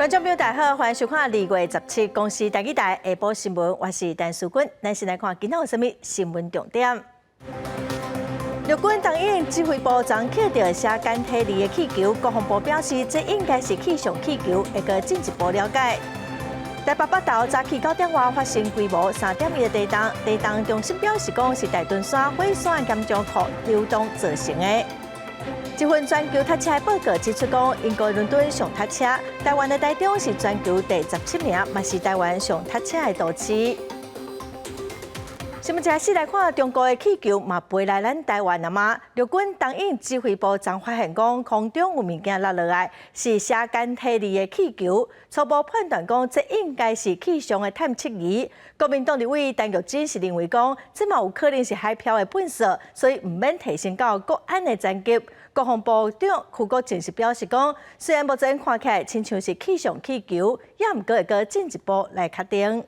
觀眾朋友大家好，歡迎收看2月17公視台語台下晡新聞，我是陳淑君。咱先來看今仔有啥物新聞重點。陸軍東引指揮部昨抾著寫簡體字的氣球，國防部表示這應該是氣象氣球，會閣進一步了解。台北北投早起9點外發生規模3.1的地動，地動中心表示講是大屯山火山岩漿庫流動造成的。一份全球塞車的報告指出，講英國倫敦上塞車，台灣的台中是全球第17名，嘛是台灣上塞車的都市。新聞一開始來看，中國的氣球嘛飛來咱台灣了嗎？陸軍東引指揮部昨發現講，空中有物件落落來，是寫簡體字的氣球。初步判斷講，這應該是氣象的探測儀。國民黨立委陳玉珍是認為講，這嘛有可能是海漂的糞埽，所以毋免提升到國安的層級。國防部長邱國正是表示講，雖然目前看起來親像是氣象氣球，也毋過會閣進一步來確定。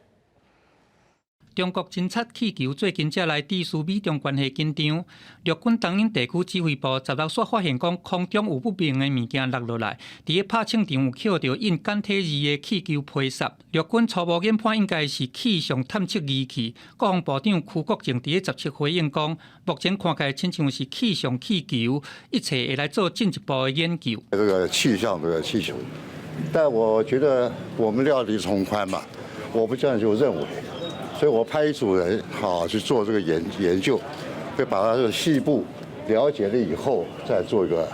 中國偵察氣球最近才來致使美中關係緊張。陸軍東引地區指揮部16煞發現講，空中有不明的物件落落來，佇咧拍槍場有抾著印簡體字的氣球飛索。陸軍初步研判應該是氣象探測儀器。國防部長邱國正佇咧17回應講，目前看起來親像是氣象氣球，一切會來做進一步的研究。這個氣象這個氣球，但我覺得我們料敵從寬嘛，我不這樣就認為。所以我派一組人好去做這個研究，會把它的細部了解了以後，再做一個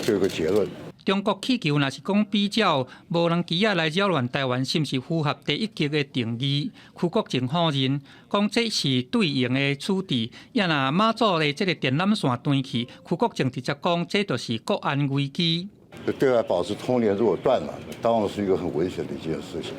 結論。中國氣球若是講比較無人機仔來擾亂台灣，是毋是符合第一級的定義？邱國正否認，講這是對應的處置。也若馬祖的這個電纜線斷去，邱國正直接講這就是國安危機。對外保持通聯如果斷了，當然是一個很危險的一件事情。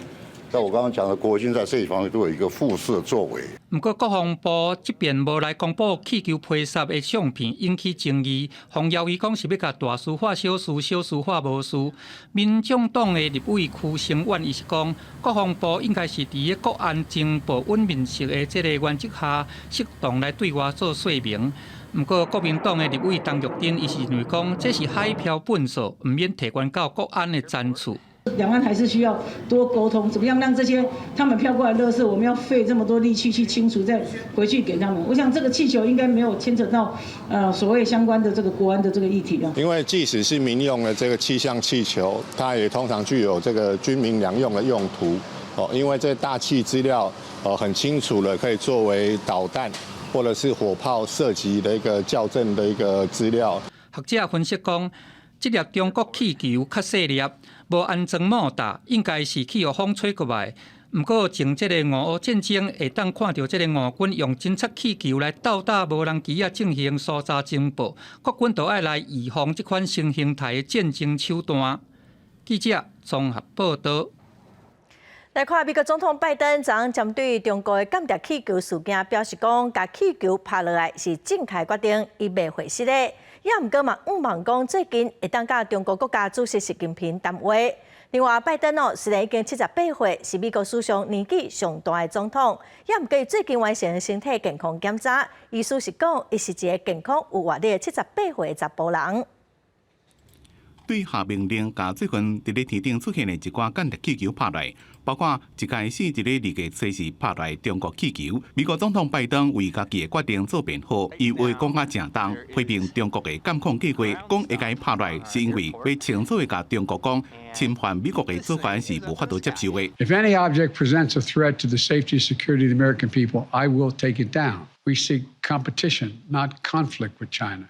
但我剛剛講的，國軍在這一方面都有一個覆轍作為。毋過國防部這邊無來公布氣球飛索的相片，引起爭議。黃耀伊講是欲共大事化小事，小事化無事。民眾黨的立委區聲遠伊是講，國防部應該是佇咧國安情報穩面式的這個原則下，適當來對外做說明。毋過國民黨的立委陳玉珍伊是認為講，這是海漂糞埽，毋免提懸到國安的層次。兩岸還是需要多溝通，怎麼樣讓這些他們飄過來的垃圾，我們要費這麼多力氣去清除，再回去給他們。我想這個氣球應該沒有牽扯到所謂相關的這個國安的這個議題啊。因為即使是民用的這個氣象氣球，它也通常具有這個軍民兩用的用途。哦，因為這大氣資料哦很清楚了，可以作為導彈或者是火炮射擊的一個校正的一個資料。學者分析講，這粒中國氣球較細粒，無安裝莫達，應該是去予風吹過來。毋過，從這個俄烏戰爭會當看著這個俄軍用偵察氣球來鬥打無人機仔進行搜查情報，國軍都愛來預防這款新形態的戰爭手段。記者綜合報導。來看美國總統拜登昨針對中國的間諜氣球事件表示講，共氣球拍落來是正確決定，伊袂悔失的。也毋過嘛，向望講最近會當佮中國國家主席習近平談話。另外，拜登哦，雖然已經78歲，是美國史上年紀上大的總統，也毋過最近完成身體健康檢查，醫師是講，伊是一個健康有活力的78歲的查埔人。對下命令，共最近佇咧天頂出現的一寡間諜氣球拍落，包括一開始佇咧2月初時拍落中國氣球。美國總統拜登為家己的決定做辯護，伊話講甲誠重，批評中國的監控計劃，講會共伊拍落是因為欲清楚的共中國講，侵犯美國的主權是無法度接受的。 If any object presents a threat to the safety and security of the American people, I will take it down. We seek competition, not conflict with China.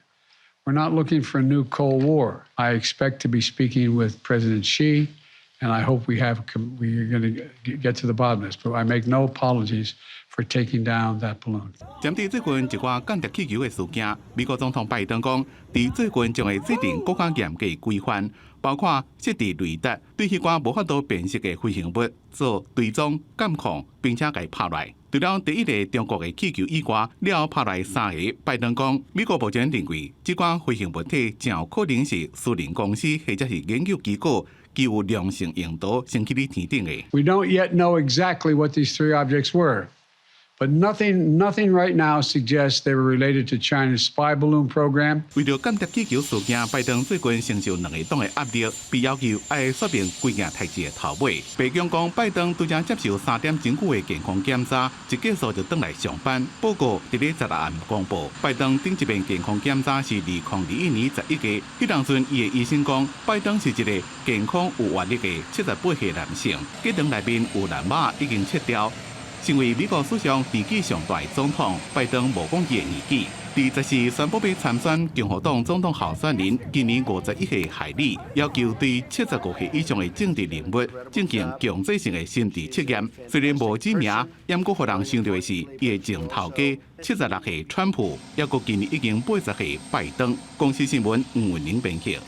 We're not looking for a new Cold War. I expect to be speaking with President Xi, and I hope we are going to get to the bottom of this. But I make no apologies for taking down that balloon. 針對最近一寡間諜氣球的事件，美國總統拜登講，佇最近將會制定閣較嚴格規範，包括設置雷達，對彼寡無法度辨識的飛行物做追蹤監控，並且共拍落。除了第一个中國的氣球以外，了後拍落三个。拜登講，美國目前認為這款飛行物體誠有可能是私人公司或者是研究機構具有良性用途，升去佇天頂的。 We don't yet know exactly what these three objects were, But nothing, nothing right now suggests they were related to China's spy balloon program. 為著間諜氣球事件，拜登最近承受兩個黨的壓力，被要求愛說明規件代誌的頭尾。白宮講，拜登拄才接受3點真久的健康檢查，一結束就轉來上班。報告佇咧16暗公布。拜登頂一遍健康檢查是2021年11月，彼當陣伊的醫生講，拜登是一个健康有活力的78歲男性，結腸內面有黏膜已經切掉。成為美國史上年紀上大的總統，拜登無講伊的年紀。佇14宣布欲參選共和黨總統候選人，今年51歲海利要求對75歲以上的政治人物進行強制性的心智測驗。雖然無指名，毋過予人想著的是伊的前頭家76歲川普，抑閣今年已經80歲拜登。公視新聞吳文玲編輯。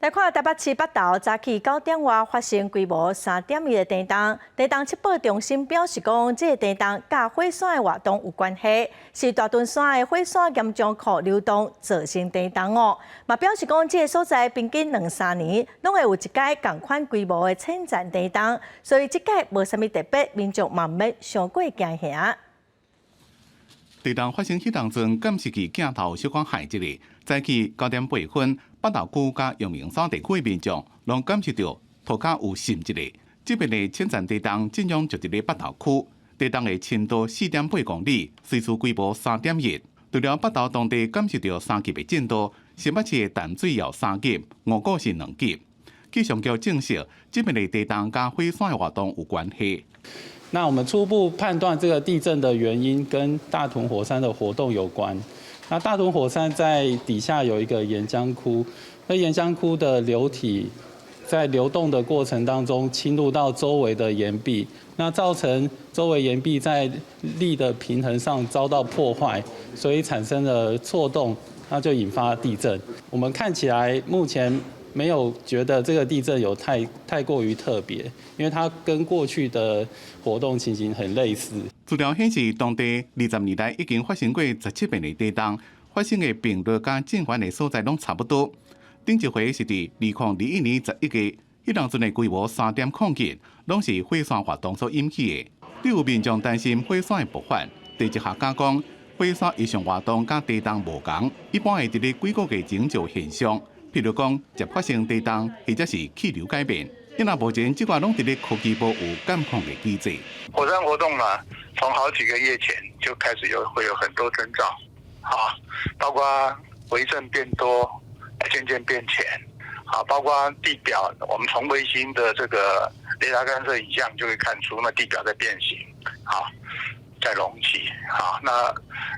來看台北市北投早起9點外發生規模3.1的地動，地動測報中心表示講，這个地動佮火山的活動有關係，是大屯山的火山岩漿庫流動造成地動哦。嘛表示講，這个所在平均兩三年攏會有一擺仝款規模的淺層地動，所以這擺無啥物特別，民眾嘛毋免傷過驚嚇。地動發生彼當陣，監視器鏡頭小可駭一下，早起9點8分，北投區佮陽明山地區的民眾攏感受著塗跤有震一下。這遍的淺層地動震央就佇咧北投區，地動的深度4.8公里，臥數規模3.1。除了北投當地感受著3級的震度，新北市的淡水有3級，五股是2級。氣象局證實，這遍的地動佮火山的活動有關係。那我們初步判斷這個地震的原因跟大屯火山的活動有關。那大屯火山在底下有一個岩漿窟，那岩漿窟的流體在流動的過程當中侵入到周圍的岩壁，那造成周圍岩壁在力的平衡上遭到破壞，所以產生了錯動，那就引發地震。我們看起來目前沒有覺得這個地震有太過於特別，因為它跟過去的活動情形很類似。資料顯示，當地20年來已經發生過17遍的地動，發生的頻率佮震源的所在攏差不多。頂一回是佇2021年11月，彼當陣的規模3.07，攏是火山活動所引起的。對有民眾擔心火山會爆發，地質學家講，火山異常活動佮地動無仝，一般會佇咧幾個月前就有現象。譬如講，捷發生地動，或者是氣流改變。因為目前這寡攏佇咧科技部有監控的機制。火山活動嘛，從好幾個月前就開始有會有很多徵兆，啊，包括微震變多，漸漸變淺，啊，包括地表，我們從衛星的這個雷達干涉影像就會看出，那地表在變形，啊，在隆起，啊，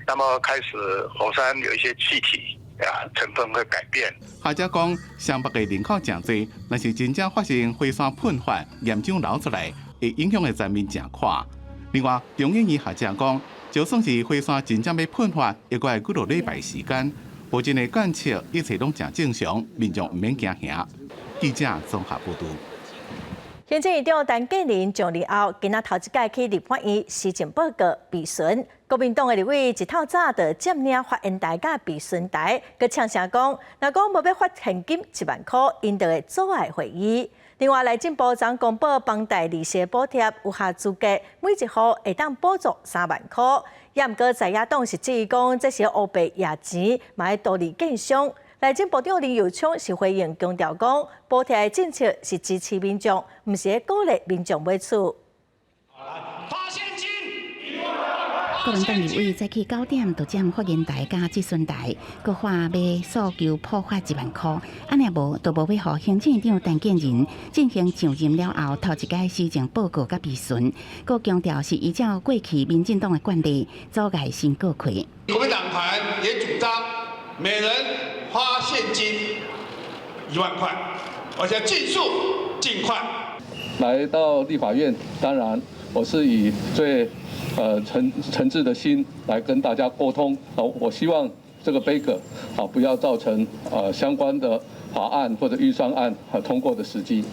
那麼開始火山有一些氣體啊成分會改變。學者講，雙北的人口誠濟，若是真正發生火山噴發、岩漿流出來，會影響的層面誠寬。另外，中研院學者講，就算是火山真正欲噴發，也閣愛幾落禮拜時間。目前的監測一切攏誠正常，民眾毋免驚嚇。記者綜合報導。行政院長陳建仁上任後，今仔頭一擺去立法院施政報告備詢。國民黨的立委一透早就佔領發言台佮備詢台，閣嗆聲講，若講無欲發現金1萬箍，𪜶就會阻礙會議。另外，內政部昨公布房貸利息補貼有合資格，每一戶會當補助3萬箍。也毋過在野黨是質疑講，這是烏白掖錢，嘛會圖利建商。內政部長林右昌是回應強調講，補貼的政策是支持民眾，毋是鼓勵民眾買厝。發現金。國民黨立委早起9點就佔發言台佮質詢台，閣喊欲訴求普發1萬箍，按呢無就無欲予行政院長陳建仁進行上任了後頭一擺施政報告佮備詢，閣強調是依照過去民進黨的慣例，阻礙新閣開。國民黨團也主張每人發現金1萬塊，而且盡速盡快。來到立法院，當然我是以最誠摯的心來跟大家溝通。好，我希望這個杯葛啊，不要造成相關的法案或者預算案通過的時機。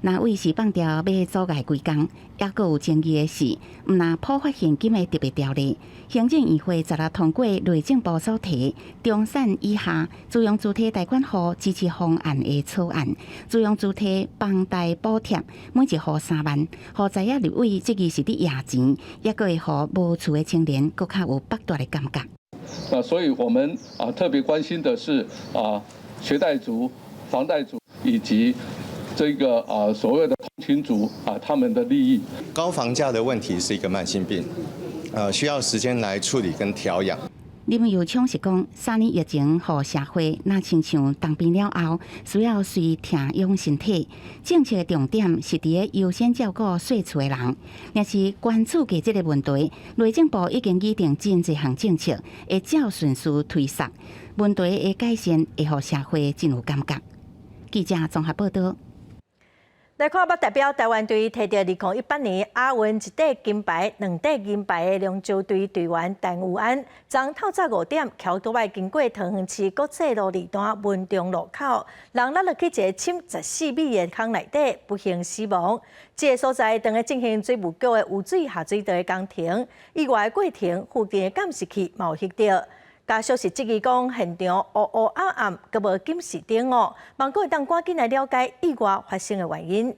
藍委是放掉欲阻礙規工，抑閣有爭議的是，毋但普發現金的特別條例，行政院會十六通過內政部所提中產以下住用主體貸款戶支持方案的草案，住用主體房貸補貼每一戶3萬，予在野立委質疑是佇掖錢，抑閣會予無厝的青年閣較有剝奪的感覺。那所以我們啊特別關心的是啊學貸族、房貸族以及這個啊所謂的通勤族啊他們的利益。高房價的問題是一個慢性病，需要時間來處理跟調養。林右昌是講，3年疫情予社會若親像當兵了後，需要隨疼養身體。政策的重點是佇咧優先照顧細厝的人。若是關注過這個問題，內政部已經擬定真濟項政策，會照順序推捒問題的改善，會予社會真有感覺。記者綜合報道。來看，欲代表台灣隊提著2018年亞運一塊金牌、兩塊銀牌的龍舟隊隊員陳有安，昨透早5點，騎歐多擺經過桃園市國際路二段文中路口，人落落去一个深14米的坑內底，不幸死亡。這个所在當咧進行水務局的污水下水道的工程，意外過程附近的監視器嘛有翕著。家屬是質疑講現場烏烏暗暗，閣無警示燈哦，望閣會當趕緊來了解意外發生的原因。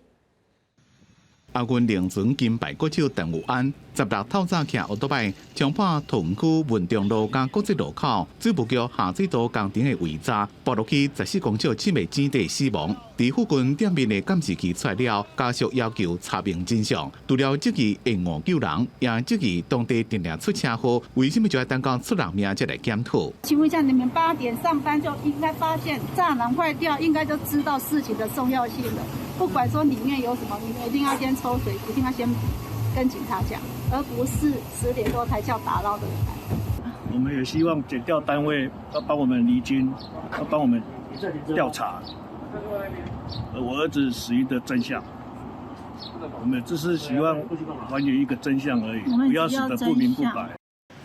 亞運兩船金牌國手陳有安，16透早騎歐多擺，衝破桃園區文中路佮國際路口，水務局下水道工程的圍柵，跋落去14公尺深的井底死亡。佇附近店面的監視器出來了，家屬要求查明真相。除了質疑延誤救人，也質疑當地定定出車禍，為什麼就愛等到出人命才來檢討？請問一下，你們8點上班就應該發現柵欄壞掉，應該就知道事情的重要性了。不管說裡面有什麼，你們一定要先抽水，一定要先跟警察講，而不是10點多才叫打撈的人來。我們也希望檢調單位要幫我們釐清，要幫我們調查我兒子死因的真相。我們只是希望還原一個真相而已，不要死得不明不白。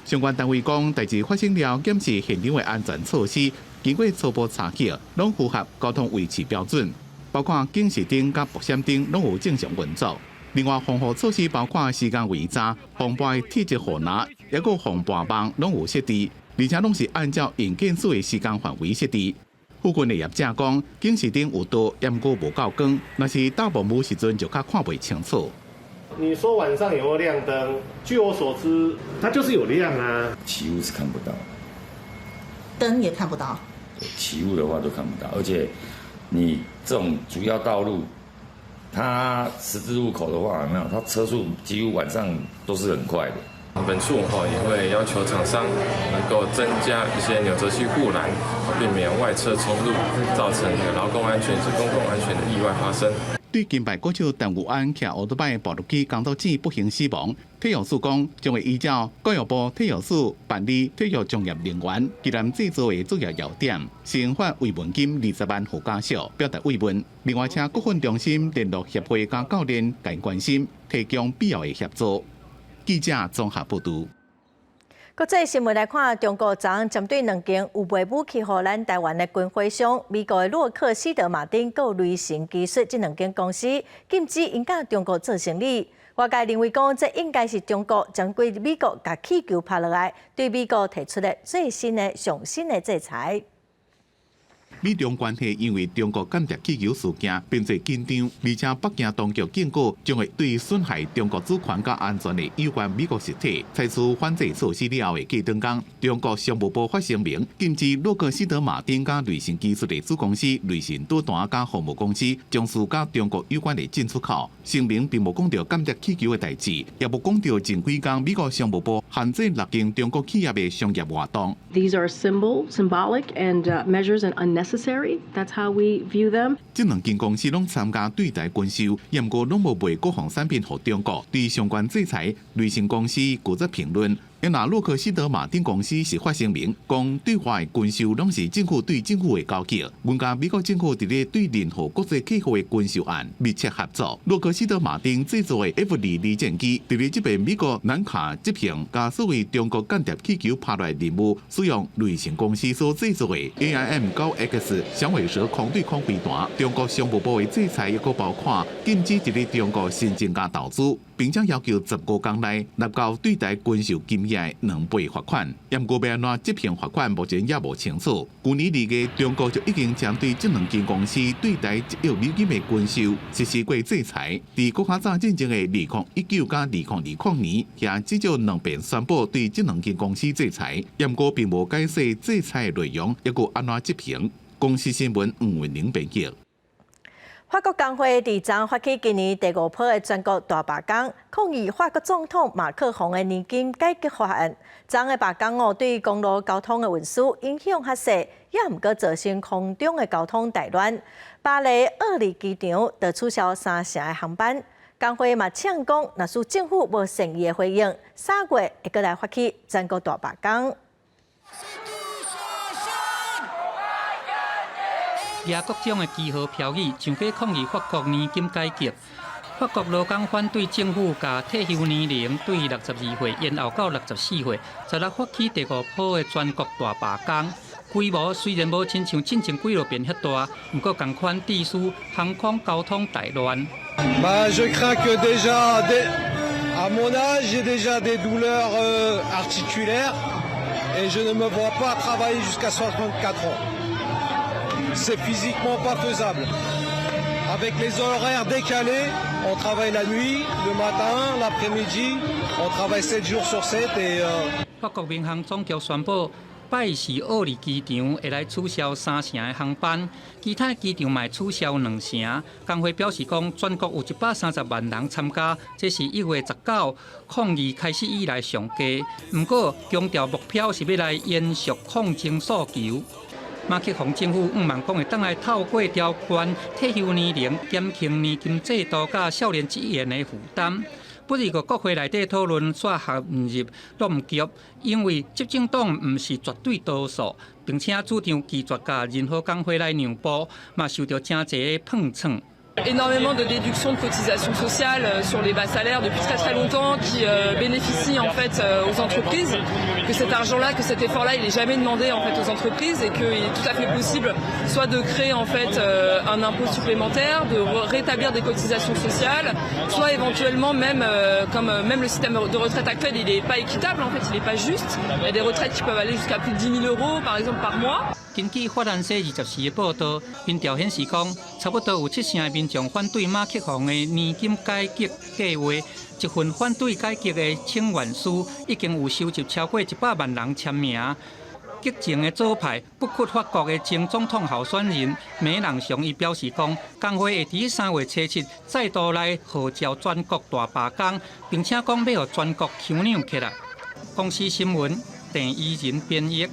相關單位講，代誌發生了，檢視現場的安全措施，經過初步查核，攏符合交通維持標準，包括警示燈佮爆閃燈攏有正常運作。另外，防護措施包括施工圍柵、防跋鐵質護欄，抑閣防跋網攏有設置，而且攏是按照營建署的時間範圍設置。附近的業者講，警示燈有照，毋過無夠光，若是打薄霧時陣就較看袂清楚。你說晚上有沒有亮燈？據我所知，它就是有亮啊。起霧是看不到，燈也看不到。起霧的話都看不到，而且你這種主要道路，它十字路口的話，有沒有？它車速幾乎晚上都是很快的。本處吼也會要求廠商能夠增加一些扭折器護欄，避免外側衝入，造成勞工安全及公共安全的意外發生。對金牌國手陳有安騎歐多擺跋落去工作井不幸死亡，體育署講將會依照教育部體育署辦理體育專業人員技能製作的作業要點，先發慰問金20萬予家屬，表達慰問。另外，請國訓中心聯絡協會佮教練共關心，提供必要的協助。記者綜合報導。國際新聞來看，中國昨昏針對兩間有賣武器予咱台灣的軍火商，美國的洛克希德馬丁佮雷神技術這兩間公司，禁止𪜶佮中國做生意。外界認為講，這應該是中國針對美國共氣球拍落來，對美國提出的最新的上新的制裁。美中關係因為中國間諜氣球事件變做緊張，而且北京當局警告將會對損害中國主權佮安全的有關美國實體採取反制措施了後的隔當工，中國商務部發聲明禁止洛克希德馬丁佮雷神技術的子公司雷神導彈佮服務公司從事佮中國有關的進出口。聲明並無講著間諜氣球的代誌，也無講著前幾工美國商務部限制六間中國企業的商業活動。 These are symbolic and measures and unnecessary. That's how we view them. 這兩間公司攏參加對台軍售，毋過攏無賣國防產品予中國。對相關制裁，雷神公司拒絕評論。因為洛克希德馬丁公司是發聲明，講對外軍售攏是政府對政府的交易。阮佮美國政府佇咧對任何國際客戶的軍售案密切合作。洛克希德馬丁製造的 F-22戰機，佇咧這擺美國南卡執行共所謂中國間諜氣球拍落任務，使用雷神公司所製造的 AIM-9X 響尾蛇空對空飛彈。中國商務部的制裁抑閣包括禁止佇咧中國申請佮投資，並且要求15工內納交對台軍售金額的2倍罰款。毋過欲按怎執行罰款，目前也無清楚。舊年2月，中國就已經針對這兩間公司對台1億美金的軍售實施過制裁。佇閣較早進前的2019佮2020年，也至少兩遍宣布對這兩間公司制裁，毋過並無解釋制裁的內容，抑閣按怎執行。公視新聞吳文玲編輯。法國工會佇昨發起今年第五波的全國大罷工，抗議法國總統馬克宏的年金改革法案。昨的罷工哦，對公路交通的運輸影響較細，也毋過造成空中的交通大亂。巴黎奧利機場就取消三成的航班。工會嘛嗆講，若是政府無善意的回應，3月會閣來發起全國大罷工。舉各種的旗號標語，上街抗議法國年金改革。法國勞工反對政府共退休年齡對62歲延後到64歲，16發起第五波的全國大罷工。規模雖然無親像進前幾落遍遐大，毋過仝款致使航空交通大亂。 Bah, je crains que déjà, à mon âge, j'ai déjà des douleurs articulaires et je ne me vois pas travailler jusqu'à 64 ans. C'est physiquement pas faisable. Avec les horaires décalés, on travaille la nuit, le matin, l'après-midi, on travaille 7 jours sur 7 et 法國民航總局宣布，拜四奧利機場會來取消三成的航班，其他機場嘛取消兩成。工會表示講，全國有130萬人參加，這是1月19抗議開始以來上低。毋過強調目標是欲來延續抗爭訴求。馬克宏政府向望講會當來透過調懸退休年齡、減輕年金制度佮少年職員的負擔。不過國會內底討論煞陷入亂局，因為執政黨毋是絕對多數，並且主張拒絕共任何工會來讓步，嘛受著誠濟的碰撞。 Énormément de déductions de cotisations sociales sur les bas salaires depuis très très longtemps qui bénéficient en fait aux entreprises, que cet argent-là, que cet effort-là, il est jamais demandé en fait aux entreprises et qu'il est tout à fait possible soit de créer en fait un impôt supplémentaire, de rétablir des cotisations sociales, soit éventuellement même comme même le système de retraite actuel, il est pas équitable en fait, il est pas juste. Il y a des retraites qui peuvent aller jusqu'à plus de 10 000 euros par exemple par mois. 根據法蘭西24的報道，民調顯示講，差不多有七成的民眾反對馬克宏的年金改革計劃。一份反對改革的請願書已經有收集超過100萬人簽名。激進的左派不屈法國的前總統候選人梅朗雄伊表示講，工會會佇3月初7再度來號召全國大罷工，並且講欲予全國薅扭起來。公視新聞鄭怡仁編譯。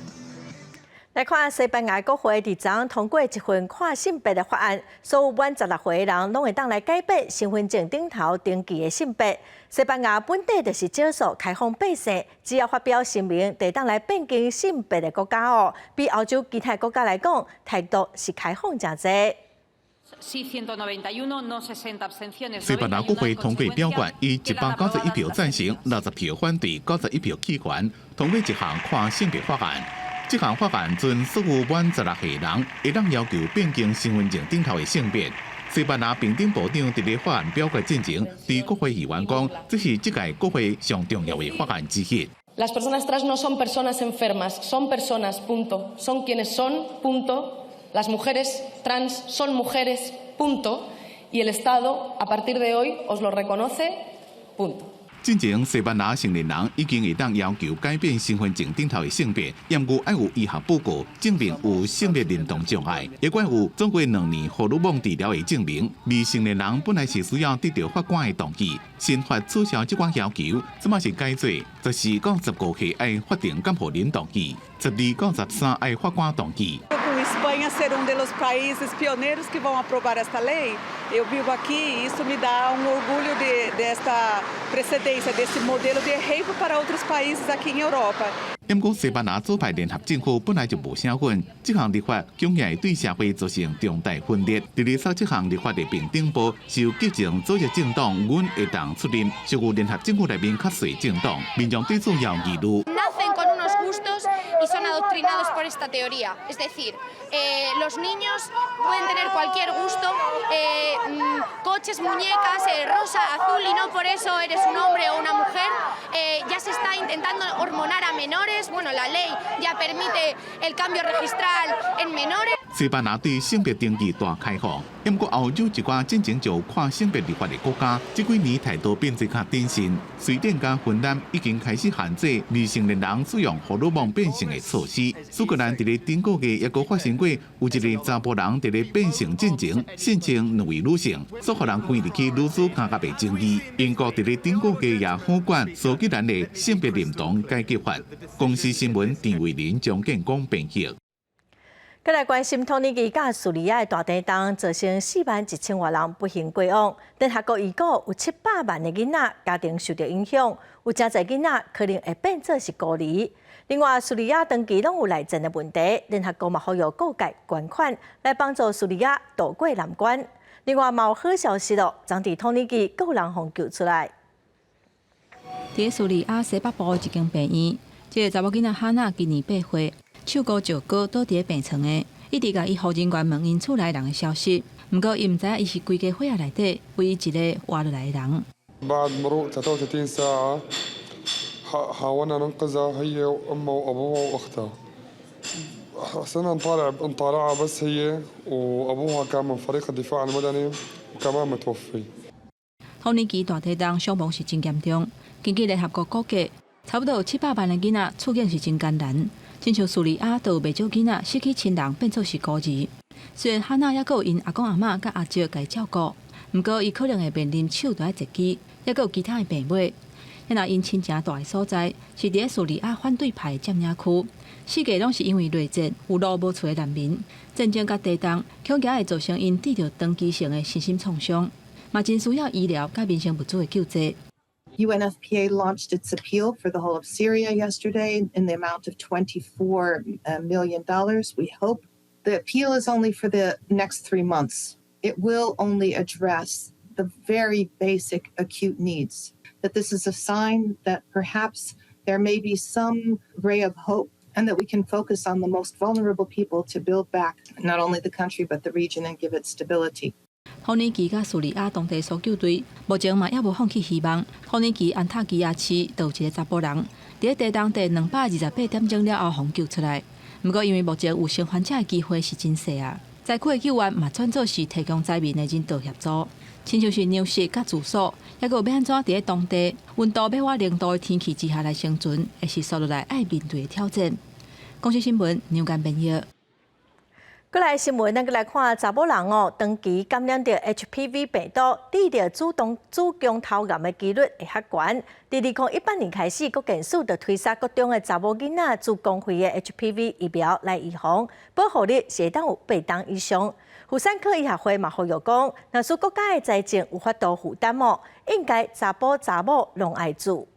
來看西班牙國會佇昨通過一份跨性別的法案，所有滿16歲的人攏會當來改變身份證頂頭登記的性別。西班牙本底就是少數開放變性，只要發表聲明，就會當來變更性別的國家哦。比歐洲其他國家來講，態度是開放誠濟。西班牙國會通過表決，以191票贊成、60票反對、91票棄權，通過一項跨性別法案。這項法案准所有滿16歲人會當要求變更身份證頂頭的性別。西班牙平等部長佇咧法案表決進前，對國會議員講，這是這屆國會上重要的法案之一。 Las personas trans no son personas enfermas, son personas, punto. Son quienes son, punto. Las mujeres trans son mujeres, punto. Y el Estado, a partir de hoy, os lo reconoce, punto. 進前西班牙成年人已經會當要求改變身份證頂頭的性別，毋過愛有醫學報告證明有性別認同障礙，抑閣有做過2年荷爾蒙治療的證明。未成年人本來是需要得到法官的同意，新法取消這款要求，這馬是改做14到15歲愛法定監護人同意，12到13愛法官同意。故意 Espanha ser um dos países pioneiros que vão aprovar esta lei, eu vivo aqui e isso me dá um orgulho desta precedência, desse modelo de exemplo para outros países aqui em Europa. 毋過西班牙左派聯合政府本來就無啥份，這項立法恐驚會對社會造成重大分裂。佇咧掃這項立法的平頂部，是由激進左翼政黨阮會當出任，屬於聯合政府內面較細政黨，民眾對此有疑慮。 Nacen con unos gustos y son adoctrinados por esta teoría. Es decir, los niños pueden tener cualquier gusto, coches, muñecas, rosa, azul, y no por eso eres un hombre o una mujer. Ya se está intentando hormonar a menores. Bueno, la ley ya permite el cambio registral en menores. 西班牙對性別登記大開放，毋過歐洲一寡進前就跨性別立法的國家，這幾年態度變做較謹慎。瑞典佮芬蘭已經開始限制未成年人使用荷爾蒙變性的措施。蘇格蘭佇咧頂個月抑閣發生過有一个查埔人佇咧變性進前性稱兩位女性，煞予人關入去女子監獄的爭議。英國佇咧頂個月也否決蘇格蘭的性別認同改革法。公視新聞陳慧琳、張建光編譯。閣來關心土耳其佮敘利亞的大地震，造成4萬1千外人不幸過往。聯合國預估有700萬的囡仔家庭受著影響，有誠濟囡仔可能會變做是孤兒。另外，敘利亞長期攏有內戰的問題，聯合國嘛呼籲各界捐款來幫助敘利亞渡過難關。另外，嘛有好消息咯，昨佇土耳其閣有人予救出來。佇敘利亞西北部的一間病院，這个查某囡仔哈娜今年8歲。手高石膏倒佇咧病床的，一直共醫護人員問𪜶厝內人的消息。毋過伊毋知影伊是規家伙仔內底唯一一个活落來的人。 بعد مرور 33 ساعة حاولنا ننقذها هي وأمها وأبوها وأختها. حسنا نطالعها بس هي وأبوها كان من فريق الدفاع المدني وكمان متوفي. 土耳其大地震傷亡是真嚴重，根據聯合國估計，差不多有700萬的囡仔處境是真艱難。親像敘利亞，都有袂少囡仔失去親人，變做是孤兒。雖然哈娜猶閣有𪜶阿公阿嬤佮阿叔共伊照顧，毋過伊可能會面臨手著愛截肢，猶閣有其他的病尾。若𪜶親情蹛的所在，是佇咧敘利亞反對派的佔領區，四界攏是因為內戰有路無厝的難民。戰爭佮地動，恐驚會造成𪜶得著長期性的身心創傷，嘛真需要醫療佮民生物資的救濟。 UNFPA launched its appeal for the whole of Syria yesterday in the amount of $24 million. We hope the appeal is only for the next 3 months. It will only address the very basic acute needs. That this is a sign that perhaps there may be some ray of hope and that we can focus on the most vulnerable people to build back not only the country but the region and give it stability. 土耳其佮敘利亞當地搜救隊目前嘛猶無放棄希望。土耳其安塔基亞市就有一个查埔人，佇咧地動第228點鐘了後，予救出來。毋過因為目前有生還者的機會是真細啊，災區的救援嘛轉做是提供災民的人道協助，親像是糧食佮住所，猶閣有欲按怎佇咧當地溫度欲倚0度的天氣之下來生存，會是紲落來愛面對的挑戰。公視新聞梁間編譯。閣來新聞，咱閣來看查某人哦，長期感染著 HPV 病毒，得著子宮頭癌的幾率會較懸。佇2018年開始，國健署就推捒各種的查某囡仔注公費的 HPV 疫苗來預防，保護率是會當有8當以上。婦產科醫學會嘛呼籲講，若是國家的財政有法度負擔哦，應該查埔查某攏愛注。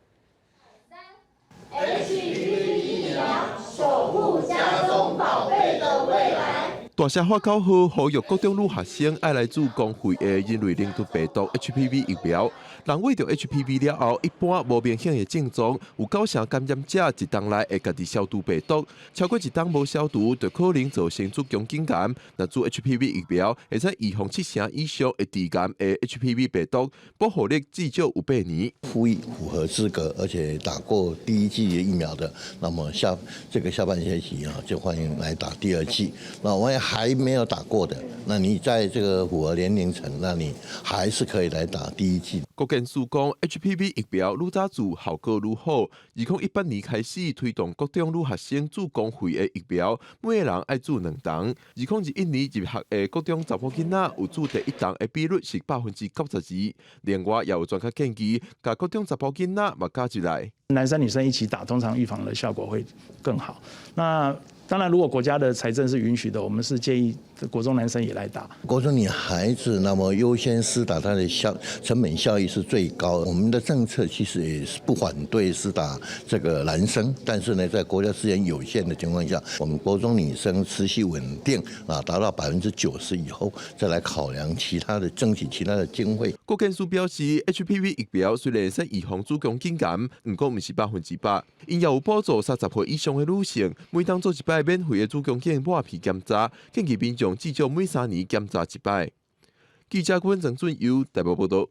HPV 疫苗，守護家中寶貝的未來。大聲喊口號，呼籲各種女學生愛來注公費的人類靈毒病毒 HPV 疫苗。人患著 HPV 了後，一般無明顯的症狀，有9成感染者一冬內會家己消除病毒，超過一冬無消除，就可能造成子宮頸癌。若注 HPV 疫苗，會使預防7成以上的致癌的 HPV 病毒，保護力至少有8年。呼籲符合資格而且打過第一劑疫苗的，那麼下這個下半學期啊，就歡迎來打第二劑。那萬一還沒有打過的，那你在這個符合年齡層，那你還是可以來打第一劑。國健署講，HPV 疫苗愈早注效果愈好。2018年開始推動國中女學生注公費的疫苗，每個人愛注兩針。2021年入學的國中查某囡仔有注第一針的比率是92%。另外，也有專家建議，共國中查埔囡仔嘛加入來。男生女生一起打，通常預防的效果會更好。那當然，如果國家的財政是允許的，我們是建議國中男生也來打。國中女孩子，那麼優先施打，它的效成本效益是最高。我們的政策其實也是不反對施打這個男生，但是呢，在國家資源有限的情況下，我們國中女生持續穩定啊，達到90%以後，再來考量其他的爭取其他的經費。國健署表示，HPV 疫苗雖然會預防子宮頸癌，毋過毋是100%。𪜶也有補助30歲以上的女性，每冬做一擺免費的子宮頸抹片檢查，建議民眾至少每3年檢查一擺。記者阮曾俊佑台北報道。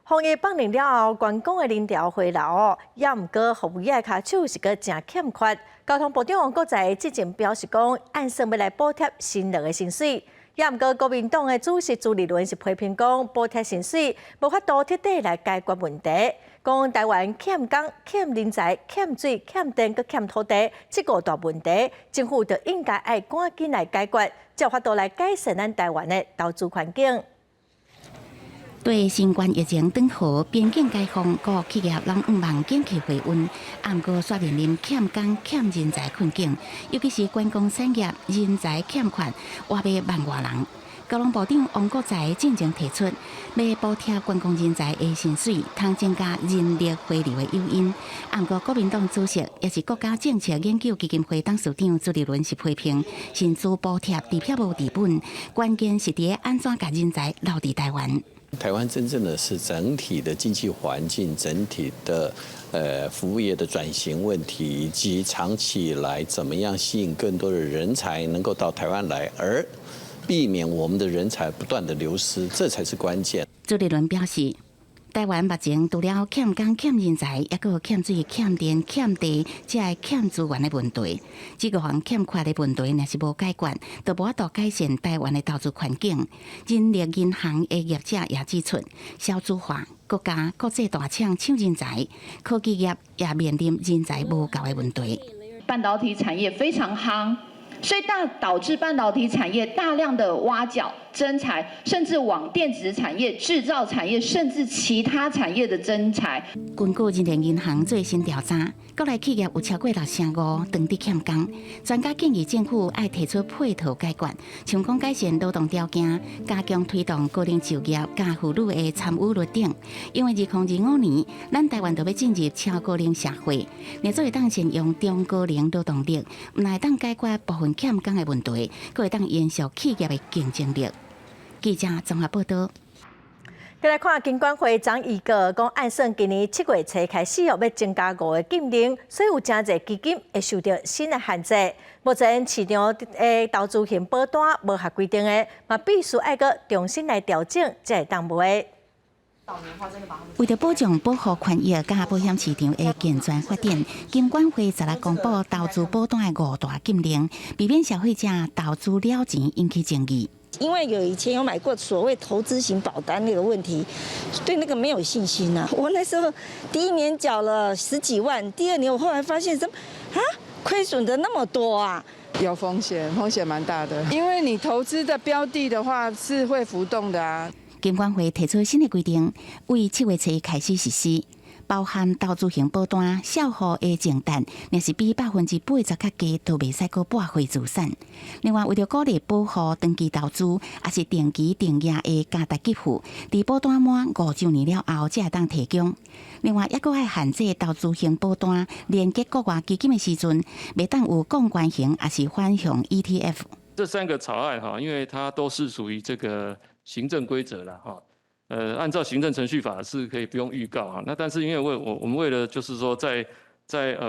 防疫放寬了後，觀光的人潮回流哦，也毋過服務業的跤手是閣誠欠缺。交通部長王國材之前表示講，按算欲來補貼新人的薪水。也毋過國民黨的主席朱立倫是批評講，補貼薪水無法度徹底來解決問題。講台灣欠工、欠人才、欠水、欠電、閣欠土地，這五大問題，政府就應該愛趕緊來解決，才有法度來改善咱台灣的投資環境。對新冠疫情轉好，邊境解封，各企業攏向望景氣回溫，毋過煞面臨欠工、欠人才困境，尤其是觀光產業人才欠缺，活欲萬外人。交通部長王國材進前提出，欲補貼觀光人才的薪水，通增加人力回流的誘因。毋過國民黨主席，也是國家政策研究基金會董事長朱立倫是批評，薪資補貼治標無治本，關鍵是佇按怎共人才留佇台灣。台灣真正的是整體的經濟環境、整體的服務業的轉型問題，以及長期以來怎麼樣吸引更多的人才能夠到台灣來，而避免我們的人才不斷的流失，這才是關鍵。朱立倫表示，台灣目前除了欠工、欠人才，抑閣有欠水、欠電、欠地，這个欠資源的問題。這五項欠缺的問題，若是無解決，就無法度改善台灣的投資環境。人力銀行的業者也指出，少子化、國家國際大廠搶人才，科技業也面臨人才無夠的問題。半導體產業非常夯。所以大導致半導體產業大量的挖角徵才，甚至往電子產業、製造產業，甚至其他產業的徵才。根據人力銀行最新調查，國內企業有超過65%當佇欠工。專家建議政府愛提出配套解決，像講改善勞動條件，加強推動高齡就業佮婦女的參與率等。因為2025年，咱台灣就欲進入超高齡社會，若做會當善用中高齡勞動力，毋但會當解決部分欠工的問題，閣會當延續企業的競爭力。記者綜合報道。再來看金管會昨預告講，按算今年7月初開始哦，欲增加五个禁令，所以有誠濟基金會受著新的限制。目前市場的投資型保單無合規定的，嘛必須愛閣重新來調整，才會當賣。為著保障保戶權益佮保險市場的健全發展，金管會十六公布投資保單的五大禁令，避免消費者投資了錢引起爭議。因為有以前有買過所謂投資型保單那個問題，對那個沒有信心啊。我那時候第一年繳了十幾萬，第二年我後來發現怎麼啊虧損的那麼多啊？有風險，風險蠻大的，因為你投資的標的的話是會浮動的啊。金管會提出新的規定，為7月初開始實施，包含投資型保單、銷戶的淨值，若是比80%較低，都袂使閣撥回資產。另外，為著鼓勵保戶長期投資，抑是定期定額的價值給付，佇保單滿5週年了後，才會當提供。另外，抑閣愛限制投資型保單連結國外基金的時陣，袂當有槓桿型抑是反向 ETF。這三個草案哈，因為它都是屬於這個行政規則啦哈。按照行政程序法是可以不用預告啊。那但是因為我們為了就是說在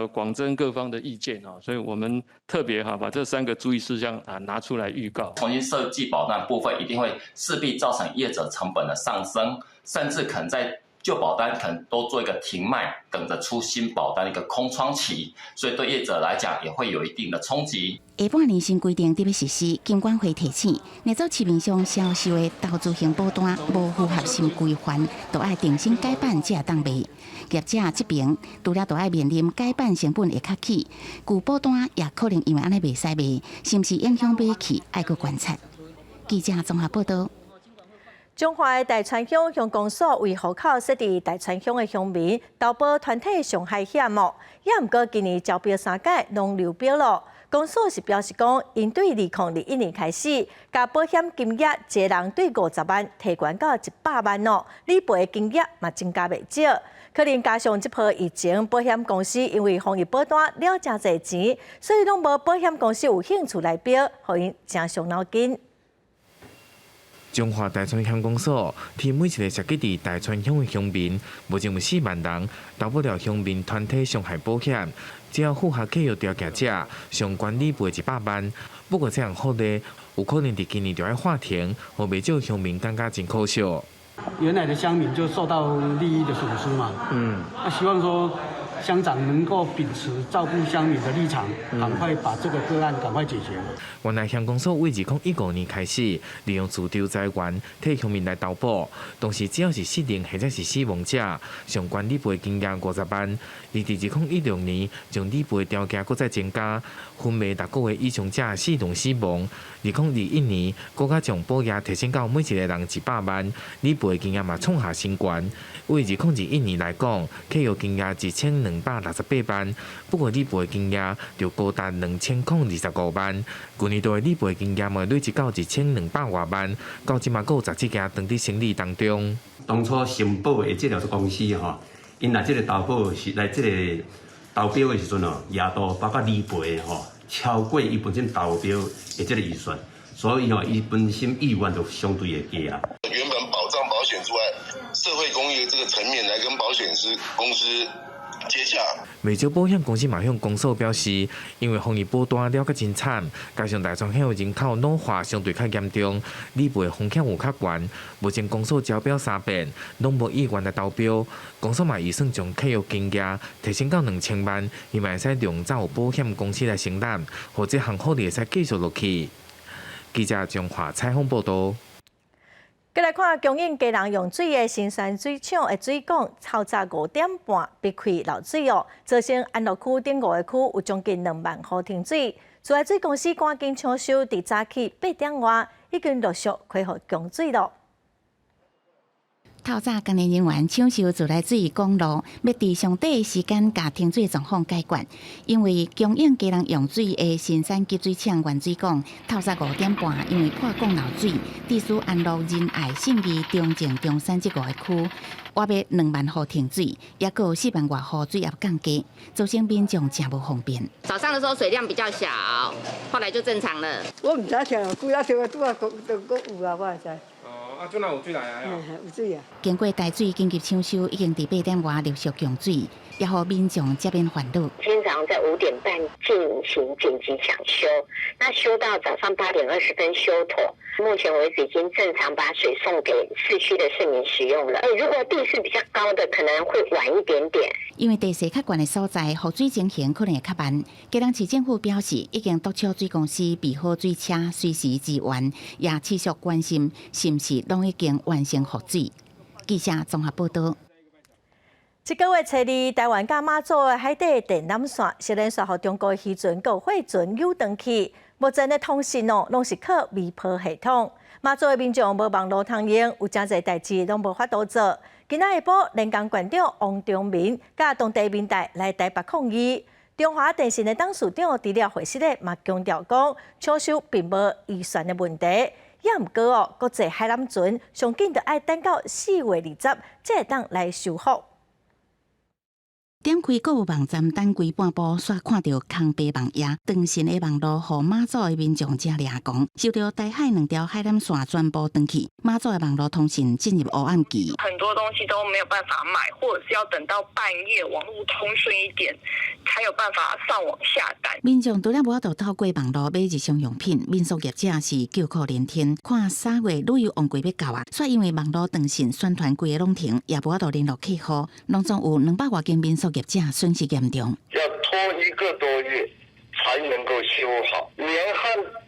廣徵各方的意見啊，所以我們特別哈把這三個注意事項啊拿出來預告。重新設計保單部分一定會勢必造成業者成本的上升，甚至可能在舊保單可能都做一個停賣，等着出新保單一個空窗期，所以對業者來講也會有一定的衝擊。下半年新規定得欲實施，金管會提醒，若做市面上銷售的投資型保單無符合新規範，就愛重新改版才會當賣。業者這邊除了就愛面臨改版成本會較起，舊保單也可能因為按呢袂使賣，是毋是影響買氣，愛閣觀察。記者綜合報道。彰化的大川鄉鄉公所為戶口設佇大川鄉的鄉民投保團體傷害險哦，也毋過今年招標三擺攏流標咯。公所是表示講，𪜶對2021年開始，共保險金額一個人對50萬提懸到100萬哦，理賠的金額嘛增加袂少。可能加上這波疫情，保險公司因為防疫保單了誠濟錢，所以攏無保險公司有興趣來標，予𪜶誠傷腦筋。彰化大川鄉公所替每一个設籍佇大川鄉的鄉民，目前有4萬人投保了鄉民團體傷害保險，只要符合契約條件者，上懸理賠100萬。不過這項福利有可能佇今年就愛喊停，予袂少鄉民感覺真可惜。原來的鄉民就受到利益的損失嘛。那希望說鄉長能夠秉持照顧鄉民的立場，趕快把這個個案趕快解決。原來鄉公所為2015年開始，利用自籌資源替鄉民來投保，當時只要是失能或者是死亡者，上懸理賠金額50萬。而佇2016年，將理賠條件閣再增加，分賣6個月以上者視同死亡。2021年，閣較將保額提升到每一個人100萬，理賠金額嘛創下新懸。為2021年來講，契約金額1268萬，不過理賠金額就高達2025萬。舊年度的理賠金額嘛累積到1200外萬，到這馬閣有17件當佇審理當中。當初承保的這條公司吼，𪜶來這個投保是來這個投標的時陣哦，額度包括理賠吼，超過伊本身投標的這個預算，所以吼，伊本身意願就相對會低啊。原本保障保險之外，社會公益的這個層面來跟保險公司接洽。袂少保險公司嘛向公所表示，因為防疫保單了甲真慘，加上大川鄉人口老化相對較嚴重，理賠風險有較懸。目前公所招標三遍，攏無意願來投標。公所嘛預算將契約金額提升到2000萬，希望會使量走保險公司來承擔，予這項福利會使繼續落去。記者彰化採訪報道。閣來看供應家人用水的新山水廠的水管，透早5點半閉開漏水哦，造成安樂區等五個區有將近2萬戶停水。自來水公司趕緊搶修，佇早起8點外已經陸續恢復供水咯。透早工程人員搶修自來水管路，欲佇上短的時間共停水狀況解決。因為供應家人用水的新山給水廠原水管，透早5點半因為破管漏水，致使安樂、仁愛、信義、中正、中山這五個區，約欲2萬戶停水，抑閣有4萬外戶水壓降低，造成民眾誠無方便。早上的時候水量比較小，後來就正常了。我毋知聽，幾仔條拄仔閣閣有啊，我會知。啊，這哪有水來啊？有水啊！經過台水緊急搶修，已經佇8點外陸續供水，也予民眾這免煩惱。今天早上在5點半進行緊急搶修，那修到早上8點20分修妥。目前為止已經正常把水送給市區的市民使用了。如果地勢比較高的，可能會晚一點點。因為地勢較懸的所在，雨水情形可能會較慢。基隆市政府表示，已經督促水公司備好水車，隨時支援，也持續關心是毋是攏已經完成復水。記者綜合報道。這個月初二，台灣佮馬祖的海底電纜線，是連續予中國漁船佮貨船扭斷去。目前的通訊哦，攏是靠微波系統。馬祖的民眾無網路通用，有誠濟代誌攏無法度做。今仔下晡，連江縣長王忠民佮當地民代來台北抗議。中華電信的董事長佇了會室內嘛強調講，搶修並無預算的問題。也毋過哦，國際海纜船上緊著愛等到4月20，才會當來修復。點點開購物網站等規半晡，煞看著空白網頁，斷線的網路，予馬祖的民眾誠掠狂。受著台海兩條海纜線全部斷去，馬祖的網路通訊進入黑暗期。很多東西都沒有辦法買，或者是要等到半夜網路通順一點，才有辦法上網下單。民眾除了無法度透過網路買日常用品，民宿業者是叫苦連天。看3月旅遊旺季欲到啊，煞因為網路斷線，宣傳規个攏停，也無法度聯絡客戶，攏總有200外間民宿業者損失嚴重。要拖一個多月才能夠修好，連和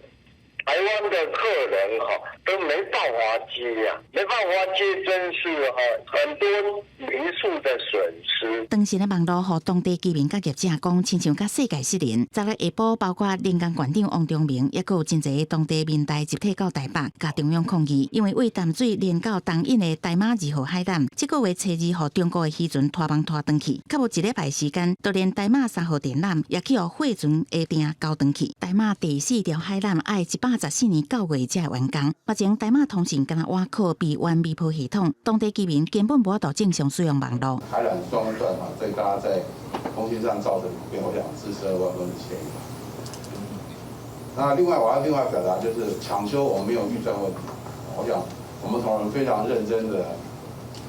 台灣的客人哈都沒辦法接呀，沒辦法接，真是哈很多民宿的損失。斷線的網路，予當地居民佮業者講，親像佮世界失靈。昨日下晡，包括林江縣長王忠明，抑閣有真濟當地民代集體到台北，共中央抗議，因為對淡水連到東引的台馬二號海纜，這個月初二予中國的漁船拖網拖斷去，較無一禮拜時間，就連台馬3號電纜也去予貨船的碇勾斷去。台馬第四條海纜愛114年9月才會完工。目前台馬通訊敢若倚靠備援微波系統，當地居民根本無法度正常使用網路。海纜中斷哈，對大家在通訊上造成不便，我想42萬分的歉意。那另外我要另外表達，就是搶修我們沒有預算問題，我想我們同仁非常認真的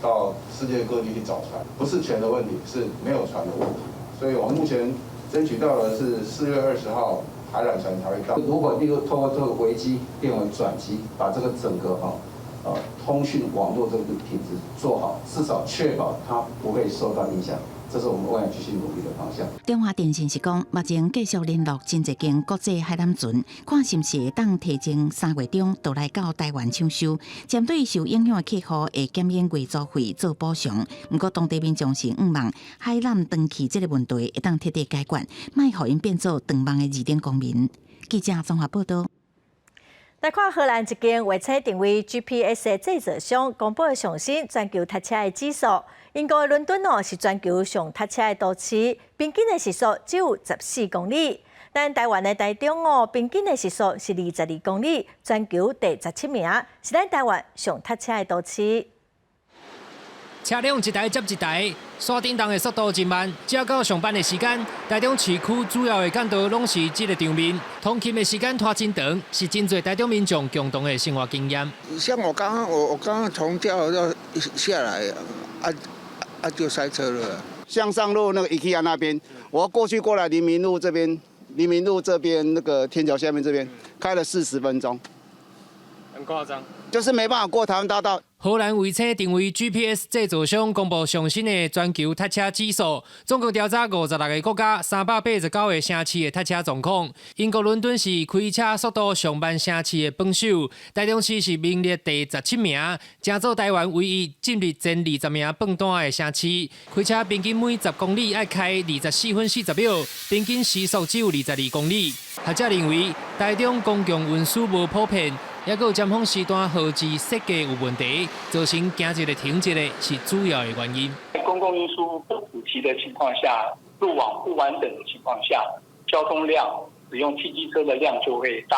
到世界各地去找船，不是錢的問題，是沒有船的問題。所以我們目前爭取到的是4月20號海纜船才會到。如果能夠透過這個危機變為轉機，把這個整個通訊網絡這個品質做好，至少確保它不會受到影響。這是我們未來繼續努力的方向。中華電信是講，目前繼續聯絡真濟間國際海纜船，看是毋是會當提前3月中就來到台灣搶修，針對受影響的客戶會減免月租費做補償。毋過當地民眾是向望海纜斷去這個問題會當徹底解決，莫予𪜶變做斷網的二等公民。記者綜合報導。來看荷蘭一間衛星定位 GPS 的製造商公布上新全球塞車的指數。英國的倫敦哦是全球上塞車的都市，平均的時速只有14公里。咱台灣的台中哦，平均的時速是22公里，全球第17名，是咱台灣上塞車的都市。車輛一台接一台，山頂動的速度真慢。只到上班的時間，台中市區主要的幹道攏是這個場面，通勤的時間拖真長，是真濟台中民眾共同的生活經驗。像我剛剛我剛剛從交流道下來，啊就塞車了。向上路那個 IKEA 那邊，我過去過來黎明路這邊，黎明路這邊那個天橋下面這邊，開了40分鐘。很誇張。就是沒辦法過台灣大道。荷蘭衛星定位 GPS 製造商公布上新的全球塞車指數，總共調查56個國家、389個城市的塞車狀況。英國倫敦是開車速度上慢城市的榜首，台中市是名列第17名，成做台灣唯一進入前20名榜單的城市。開車平均每10公里愛開24分40秒，平均時速只有22公里。學者認為，台中公共運輸無普遍。抑閣有尖峰時段號誌設計有問題，造成行一个停一个是主要的原因。公共運輸不普及的情況下，路網不完整的情況下，交通量使用汽機車的量就會大。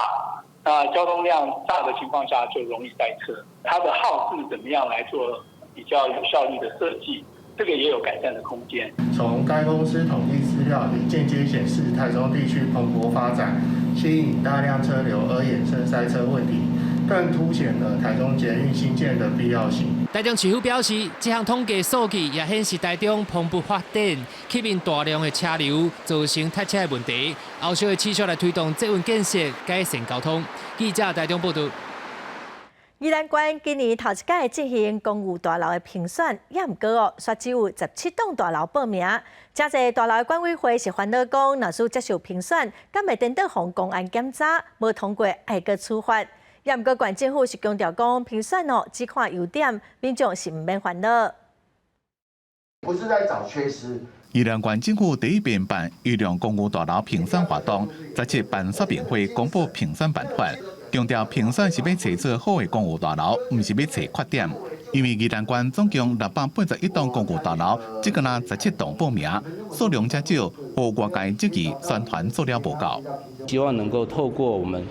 那交通量大的情況下，就容易塞車。它的號誌怎麼樣來做比較有效率的設計？這個也有改善的空間。從該公司統計資料也間接顯示，台中地區蓬勃發展，吸引大量車流而衍生塞車問題，更凸顯了台中捷運興建的必要性。台中市府表示，這項統計數據也顯示台中蓬勃發展，吸引大量的車流，造成塞車的問題。後續會持續來推動捷運建設，改善交通。記者台中報導。宜蘭縣今年頭一擺進行公寓大樓的評選，也毋過哦，煞只有17棟大樓報名。誠濟大樓的管委會是煩惱講，若是接受評選，敢會顛倒予公安檢查，無通過愛閣處罰。也毋過縣政府是強調講，評選哦只看優點，民眾是毋免煩惱。不是在找缺失。宜蘭縣政府第一遍辦優良公寓大樓評選活動，17辦說明會公布評選辦法。強調評選是欲揣出好的公寓大樓，毋是欲揣缺點。因為宜蘭縣總共681棟公寓大樓，只敢若17棟報名，數量遮少，予外界質疑宣傳做了無夠。希望能夠透過我們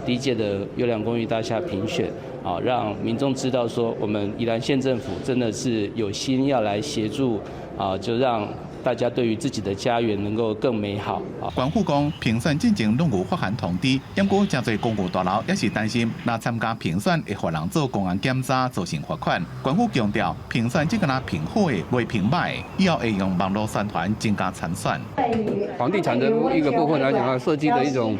第一屆的優良公寓大廈評選啊，讓民眾知道說，我們宜蘭縣政府真的是有心要來協助啊，就讓大家對於自己的家園能夠更美好。縣府講評選進前攏有發函通知，毋過誠濟公寓大樓也是擔心，若參加評選會予人做公安檢查，造成罰款。縣府強調，評選只敢若評好的，袂評䆀的，以後會用網路宣傳增加參選。房地產的一個部分來講，它設計的一種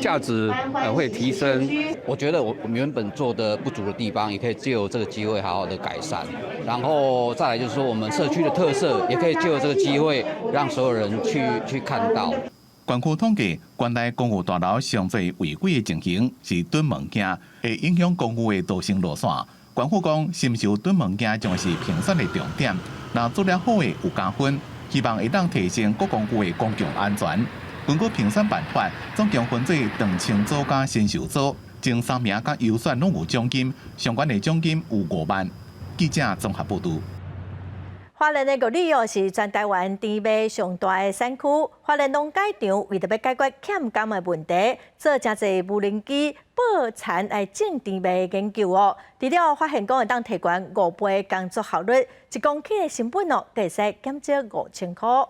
價值會提升。我覺得我們原本做的不足的地方，也可以借由這個機會好好的改善。然後再來就是說，我們社區的特色，也可以借由這個機會，讓所有人去看到。縣區統計，縣內公寓大樓上濟違規的情形是囤物件，會影響公寓的逃生路線。縣府講，深受囤物件將是評選的重點。若做了好的有加分，希望會當提升各公寓的公共安全。根據評選辦法，總共分做長青組佮新秀組，前三名佮優選攏有獎金，上懸的獎金有5萬。記者綜合報導。花蓮的玉里哦，是全台灣甜麥上大的產區。花蓮農改場為著欲解決欠工的問題，做誠濟無人機播田來種甜麥的研究哦。除了發現講會當提懸5倍工作效率，一公頃的成本哦，會使減少5000箍。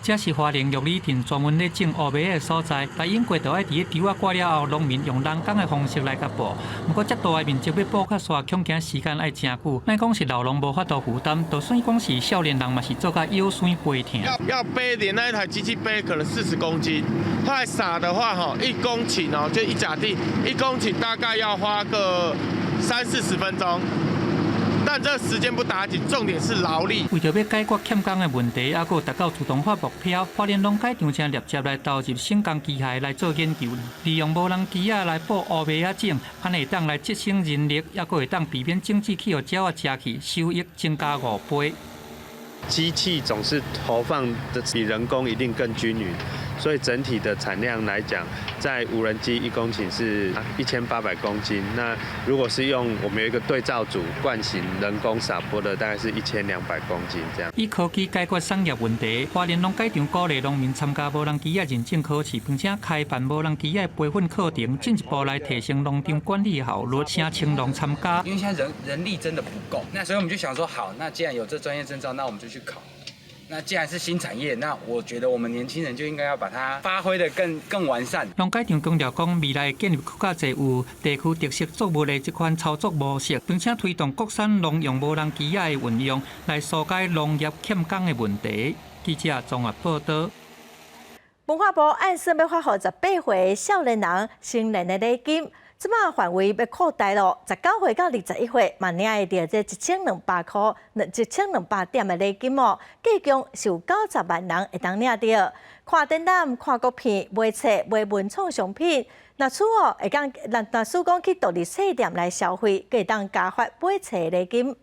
這是花蓮玉里鎮專門咧種烏麥的所在。來用過就愛佇咧稻仔割了後，農民用人工的方式來共播。毋過，遮大的面積欲播較煞，恐驚時間愛誠久。莫講是老農無法度負擔，就算講是少年人嘛是做甲腰酸背疼。要背連那一台機器背可能40公斤，後來撒的話，吼，1公頃哦，就一甲地，1公頃大概要花個三四十分鐘。但這時間不打緊，重點是勞力。為著欲解決欠工的問題，猶閣有達到自動化目標，花蓮農改場正立即來投入省工機械來做研究，利用無人機仔來播烏麥仔種，按呢會當來節省人力，猶閣會當避免種子去予鳥仔食去，收益增加5倍。機器總是投放的比人工一定更均勻，所以整體的產量來講，在無人機1公頃是1800公斤。那如果是用我們有一個對照組慣行人工撒播的，大概是1200公斤這樣。以科技解決產業問題，花蓮農改場鼓勵農民參加無人機仔認證考試，並且開辦無人機仔培訓課程，進一步來提升農場管理效率。請青農參加。因為現在人力真的不夠，那所以我們就想說，好，那既然有這專業證照，那我們就去考。那既然是新產業，那我覺得我們年輕人就應該要把它發揮得更完善。農改場強調講，未來會建立閣較濟有地區特色作物的這款操作模式，並且推動國產農用無人機仔的運用，來紓解農業欠工的問題。記者綜合報導。文化部按算欲發予18歲少年人成年的禮金，這擺範圍欲擴大咯，19歲到21歲嘛領會著這1200箍，1200點的禮金哦，計共是有90萬人會當領著。看展覽、看國片、買冊、買文創商品，若使哦會當，若使講去獨立書店來消費，閣會當加發買冊禮金。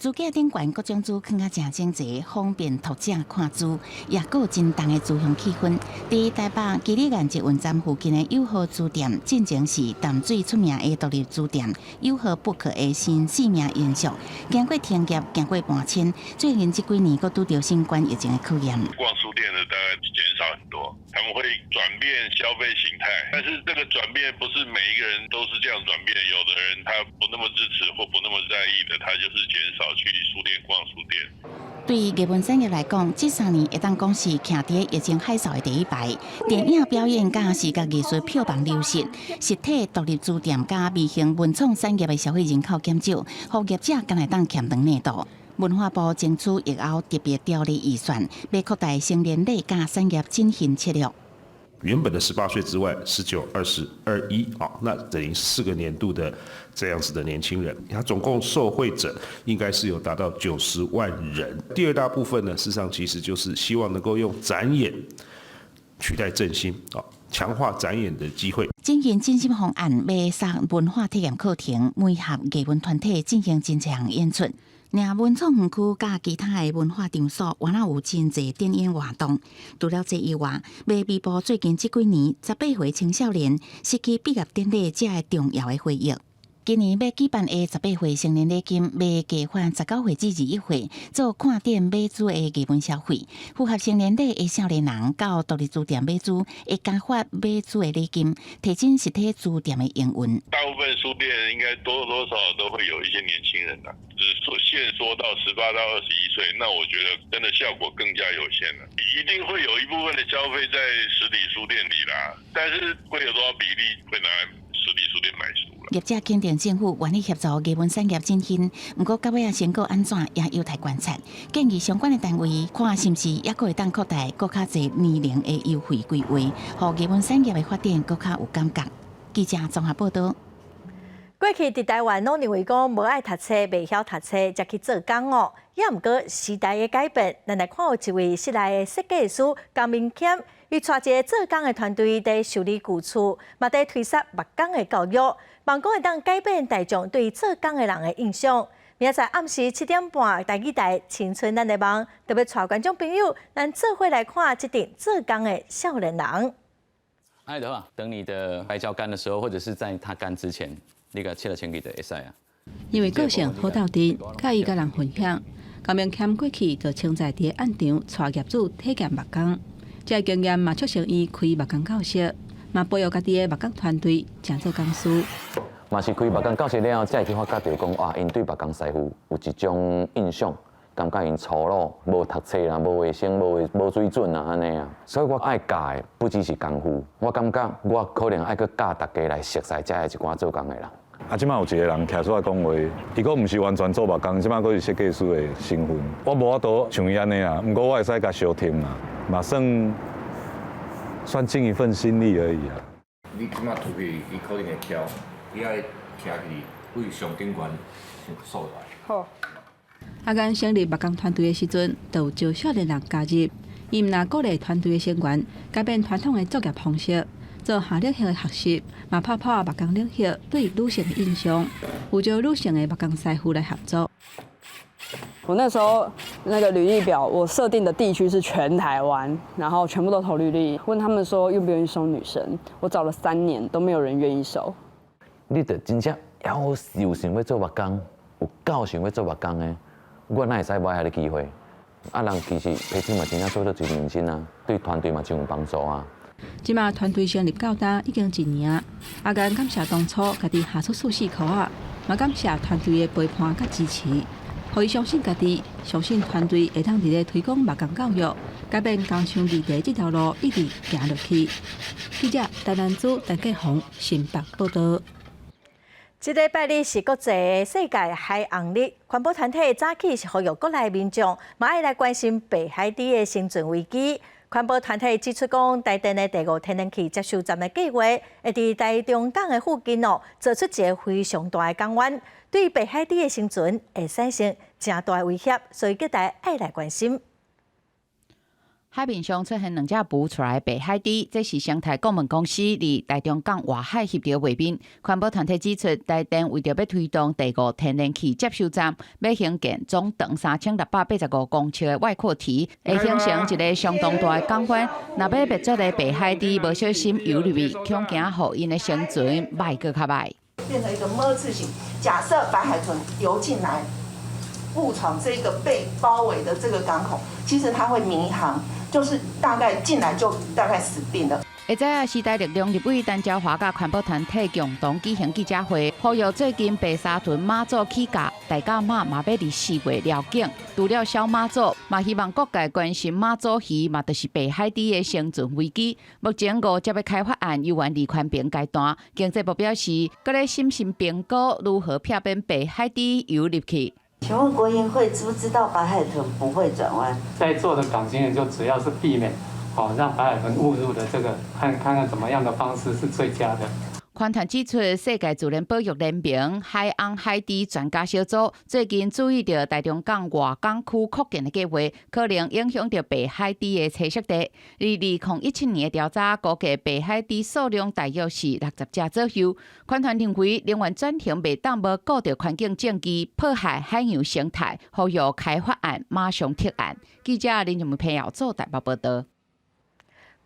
書架頂懸各種書囥甲誠整齊，方便讀者看書，也閣有真重的書香氣氛。佇台北基里岸捷運站附近的友好書店，進前是淡水出名的獨立書店友好 book 的新四名延續，經過停業，經過搬遷，最近這幾年閣拄著新冠疫情的考驗。逛書店的大概減少很多，他們會轉變消費形態，但是這個轉變不是每一個人都是這樣轉變，有的人他不那麼支持或不那麼在意的，他就是減少去書店逛書店。對藝文產業來講，這3年會當講是徛佇疫情海嘯的第一排。電影表演佮視覺藝術票房流失，實體獨立書店佮微型文創產業的消費人口減少，予業者敢會當欠長領肚。文化部爭取疫後特別調列預算，欲擴大成年禮佮產業振興策略。原本的18歲之外，19、20、21啊，那等於4個年度的這樣子的年輕人，他總共受惠者應該是有達到90萬人。第二大部分呢，事實上其實就是希望能夠用展演取代振興啊，強化展演的機會。振興振興方案欲送文化體驗課程，媒合藝文團體進行真濟項演出。爾文創園區佮其他的文化場所，原來有真濟展演活動。除了這以外，欲彌補最近這幾年18歲青少年失去畢業典禮這个重要的回憶。今年欲舉辦的18歲成年禮金，欲加發19歲至21歲做看店買書的藝文消費，符合成年禮的少年人到獨立書店買書，會加發買書的禮金，提振實體書店的營運。大部分書店應該多多少少都會有一些年輕人啦，只是限縮到18到21歲，那我覺得真的效果更加有限了。一定會有一部分的消費在實體書店裡啦，但是會有多少比例會拿來實體書店買書？業者肯定政府願意協助藝文產業振興，毋過到尾仔成果按怎也有待觀察。建議相關的單位看是毋是猶閣會當擴大閣較濟年齡的優惠規劃，予藝文產業的發展閣較有感覺。記者綜合報導。過去佇台灣攏認為講無愛讀冊、袂曉讀冊，才去做工哦。也毋過時代的改變，咱來看有一位室內的設計師江明謙，伊帶一個做工的團隊佇修理舊厝，嘛佇推捒木工的教育，望講會當改變大眾對做工的人的印象。明仔載暗時7點半，台語台《青春咱的夢》特別帶觀眾朋友，咱做伙來看這陣做工的少年人。按呢就好，等你的白膠乾的時候，或者是在它乾之前，你共切來清去就會使啊。因為個性好鬥陣，佮意佮人分享。江明謙過去就曾在佇案場帶業主體驗木工，這个經驗嘛促成伊開木工教室，嘛培育家己的木工團隊，成做工師。嘛是開木工教室了後，才會去發覺著講，哇，𪜶對木工師傅有一種印象，感覺𪜶粗魯、無讀冊啦、無衛生、無水準啊，按呢啊。所以我愛教的不只是功夫，我感覺我可能愛閣教大家來熟似遮的一寡做工的人。啊，這擺有一個人徛出來講話，伊閣毋是完全做木工，這擺閣是設計師的身份。我無法度像伊按呢啊，毋過我會使共相挺啊，嘛算算盡一份心力而已啊。你這擺出去，伊可能會翹，伊愛徛去位上頂懸所在。好。阿甘成立木工團隊的時陣，就有招少年人加入。伊毋但鼓勵團隊的成員改變傳統的作業方式，做項目型的學習，嘛拍破木工領域對女性的印象，有招女性的木工師傅來合作。我那時候那個履歷表，我設定的地區是全台灣，然後全部都投履歷，問他們說願不願意收女生。我找了3年都沒有人願意收。你著真正猶有想欲做木工，有夠想欲做木工的，我哪會使無遐个機會？啊，人其實彼此嘛真正做得真認真啊，對團隊嘛真有幫助啊。這馬團隊成立到今已經一年，阿甘感謝當初家己下出數四箍仔，嘛感謝團隊的陪伴佮支持，予伊相信家己，相信團隊會當佇咧推廣木工教育，改變工廠議題這條路一直行落去。記者陳蘭珠、陳建宏新北報導。這禮拜日是國際世界海洋日，環保團體早起是呼籲國內民眾，嘛愛來關心白海豬的生存危機。環保團體指出講，台電的第五天然氣接收站的計劃，會佇台中港的附近哦，做出一個非常大的港灣，對白海豬的生存會產生誠大的威脅，所以叫大家愛來關心。海面上出現兩隻浮出來的白海豬，這是生態顧問公司佇台中港外海翕著畫面。環保團體指出，台電為著欲推動第五天然氣接收站，欲興建總長3685公尺的外擴堤，會形成一个相當大的港灣。若欲滅絕的白海豬無小心游入去，恐驚予𪜶的生存䆀閣較䆀。變成一個ㄇ字形。假設白海豚游進來，誤闖這個被包圍的這個港口，其實它會迷航。就是大概進來就大概死定了。下早時代力量立委陳昭華佮環保團體共同舉行記者會，呼籲最近白沙屯媽祖起駕，大甲媽嘛欲佇4月寮境。除了痟媽祖，嘛希望各界關心媽祖魚，嘛就是白海豬的生存危機。目前五接的開發案猶原佇環評階段，經濟部表示，閣咧審慎評估如何避免白海豬游入去。請問國營會知不知道白海豚不會轉彎？在做的港型研究主要是避免，哦，讓白海豚誤入的這個，看看看怎麼樣的方式是最佳的。環團指出，世界自然保育聯盟海翁海豬專家小組最近注意著台中港外港區擴建的計劃，可能影響著白海豬的棲息地。2017年的調查估計，白海豬數量大約是60隻左右。環團認為，能源轉型袂當無顧著環境正義，破壞海洋生態，呼籲開發案馬上撤案。記者林靜梅朋友做台北報導。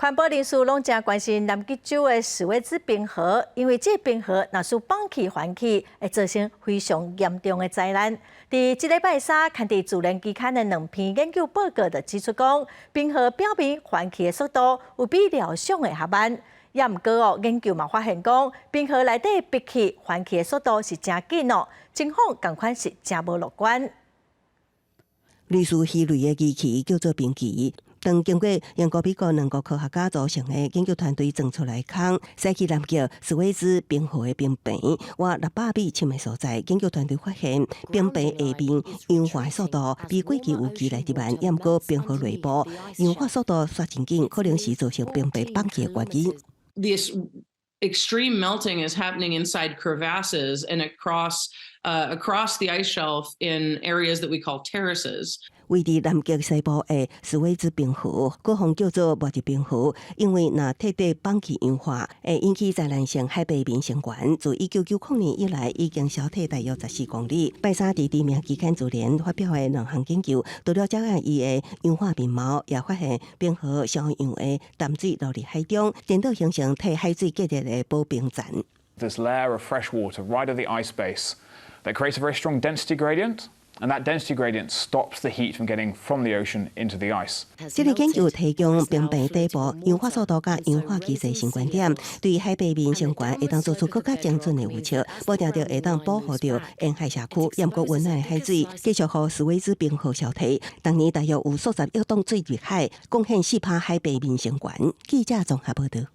環保人士攏誠關心南極洲的史威茲冰河，因為這冰河若是崩去還去，會造成非常嚴重的災難。佇這禮拜三，刊佇自然期刊的兩篇研究報告就指出講，冰河表面還去的速度有比料想的較慢。也毋過哦，研究嘛發現講，冰河內底冰氣還去的速度是誠緊哦，情況仝款是誠無樂觀。類似魚類的機器叫做冰旗。當經過英國、美國兩國科學家組成的研究團隊鑽出來空，駛去南極斯威茲冰河的冰棚，倚600米深的所在，研究團隊發現冰棚下面融化的速度比過去預期來得慢，毋過冰河內部融化速度煞真緊，可能是造成冰棚崩去的原因。 This extreme melting is happening inside crevasses and across the ice shelf in areas that we call terraces. 位佇南極西部的斯威茲冰河，閣予叫做末日冰河，因為若徹底崩去融化，會引起災難性海平面升懸。自1990年以來，已經消退大約14公里。拜三佇知名期刊自然發表的兩項研究，除了遮個伊的融化面貌，也發現冰河消融的淡水落入海中，顛倒形成替海水隔熱的薄冰層。 This layer of fresh water right at the ice base that creates a very strong density gradient. And that density gradient stops the heat from getting from the ocean into the ice. 這個研究提供冰棚底部融化速度佮融化機制新觀點，對海平面升懸會當做出閣較精準的預測，無定著會當保護著沿海社區，毋過溫暖的海水繼續予斯威茲冰河消退。當年大約有數十億噸水入海，貢獻4%海平面升懸。記者綜合報道。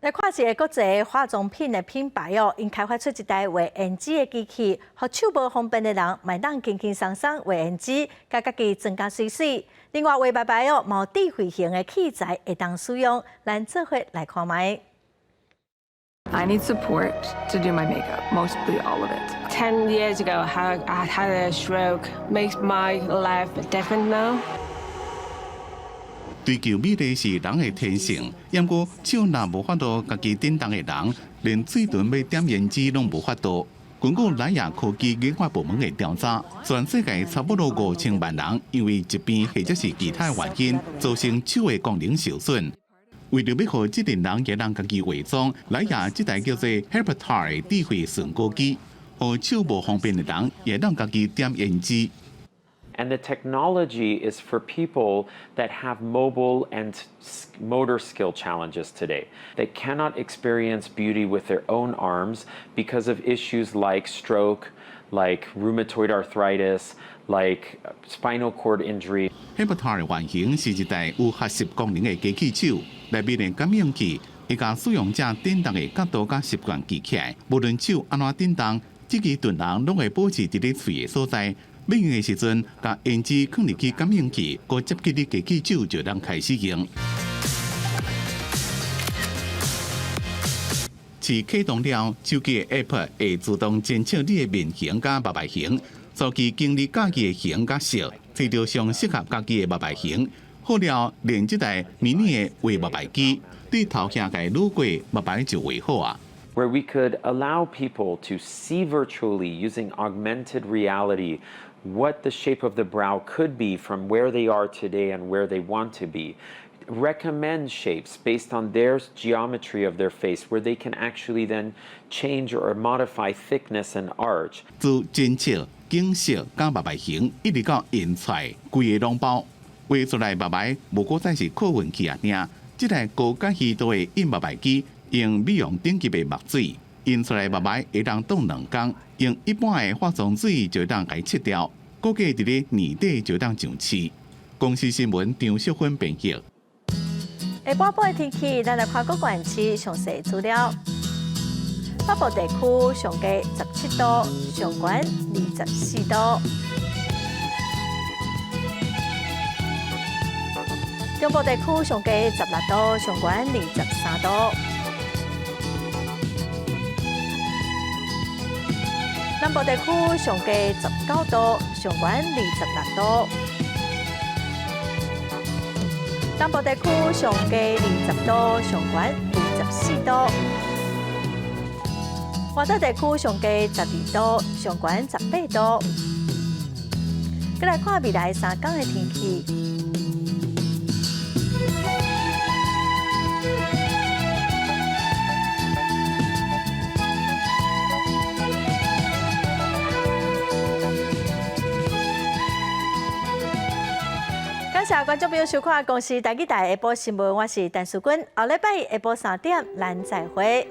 來看一个國際化妝品的品牌哦，𪜶開發出一台畫胭脂的機器，予手無方便的人，嘛會當輕輕鬆鬆畫胭脂，共家己妝甲媠媠。另外畫目眉哦，嘛有智慧型的器材會當使用，咱做伙來看覓。 I need support to do my makeup, mostly all of it. 10 years ago, I had a stroke, makes my life different now. 追求美麗是人的天性，毋過手若無法度家己振動的人，連嘴唇欲點胭脂攏無法度。根據萊雅科技研發部門的調查，全世界差不多5000萬人因為疾病或者是其他原因，造成手的功能受損。為著欲予這陣人會當家己化妝，萊雅這台叫做 Helper 的智慧唇膏機，予手無方便的人會當家己點胭脂。 And the technology is for people that have mobile and motor skill challenges today. They cannot experience beauty with their own arms because of issues like stroke, like rheumatoid arthritis, like spinal cord injury. Helper 的原型是一台有學習功能的機器手，內面的感應器會共使用者振動的角度佮習慣記起來，無論手按怎振動，這支鈍人攏會保持佇咧喙的所在。欲用的時陣，共胭脂囥入去感應器，閣接近你機器手就通開始用。試啟動了，手機的 App 會自動偵測你的面型佮目眉型，初期經你佮意的型佮色，揣著上適合家己的目眉型。好了，連這台迷你的畫目眉機，對頭額共擼過，目眉就畫好啊。 Where we could allow people to see virtually using augmented reality what the shape of the brow could be from where they are today and where they want to be. Recommend shapes based on their geometry of their face, where they can actually then change or modify thickness and arch. 自偵測、景色佮目眉型，一直到印出來，規个攏包。畫出來目眉，無閣再是靠運氣啊爾。這台高解析度的印目眉機，用美容等級的墨水印出來目眉，會當擋2工，用一般的化妝水就會當共拭掉。估計佇咧年底就當上市。公視新聞張淑芬編譯。下晡晡的天氣，咱來看各縣市詳細資料。北部地區上低17度，上懸24度。中部地區上低16度，上懸23度。南部地區上低19度，上懸26度。東部地區上低20度，上懸24度。外島地區上低12度，上懸18度。閣來看未來3工的天氣。感謝觀眾朋友收看《公視台語台》下晡新聞，我是陳淑君。後禮拜下晡3點，咱再會。